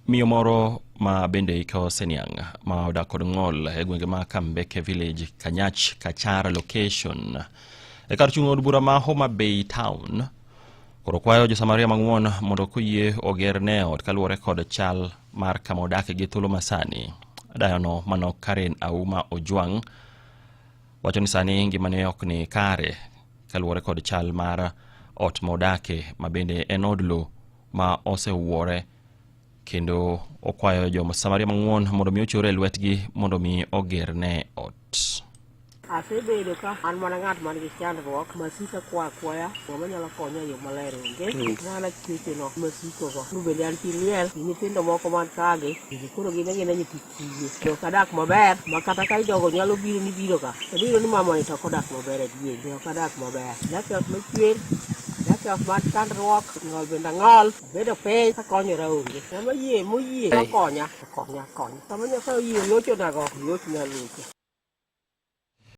Miyo moro ma bende hike oseniang' ma odak kod ng'ol e gwenge ma Kambeke Village, Kanyach, Kachar location e kar chung' od bura ma Homa Bay Town koro kwayo jo-Samaria mang'won mondo koyie ogerne ot kaluwore kod chal mar kama odake gi thuolo masani. Dayono mano Karen Auma Ojwang' wacho ni sani ngimane ok ni kare kaluwore kod chal mar ot ma odake ma bende en od lowo ma osewuore kendo okwayo jo Samaria mang'won mondo mi ochore e lwetgi mondo mi ogerne ot. Asebedo ka an mana ng'at man gi chandruok masiko akwayo akwaya ng'ama nyalo konya e yo maler onge. Mana kwecheno masiko go. Nu bende an chi liel gi nyithindo moko man kagi koro gin agina nyithi kiye. To ok adak maber ma kata ka jogo nyalo biro ni biro ka to biro ni mama ni to ok odak maber adier. To ok adak maber. Adak e ot machwer, adak e ot mar chandruok, ng'ol bende ang'ol, abedo piny akonyora onge. Ng'ama yie moyie okonya, okonya, okonya. Sama Nyasaye oyie lochonago, lochna locha.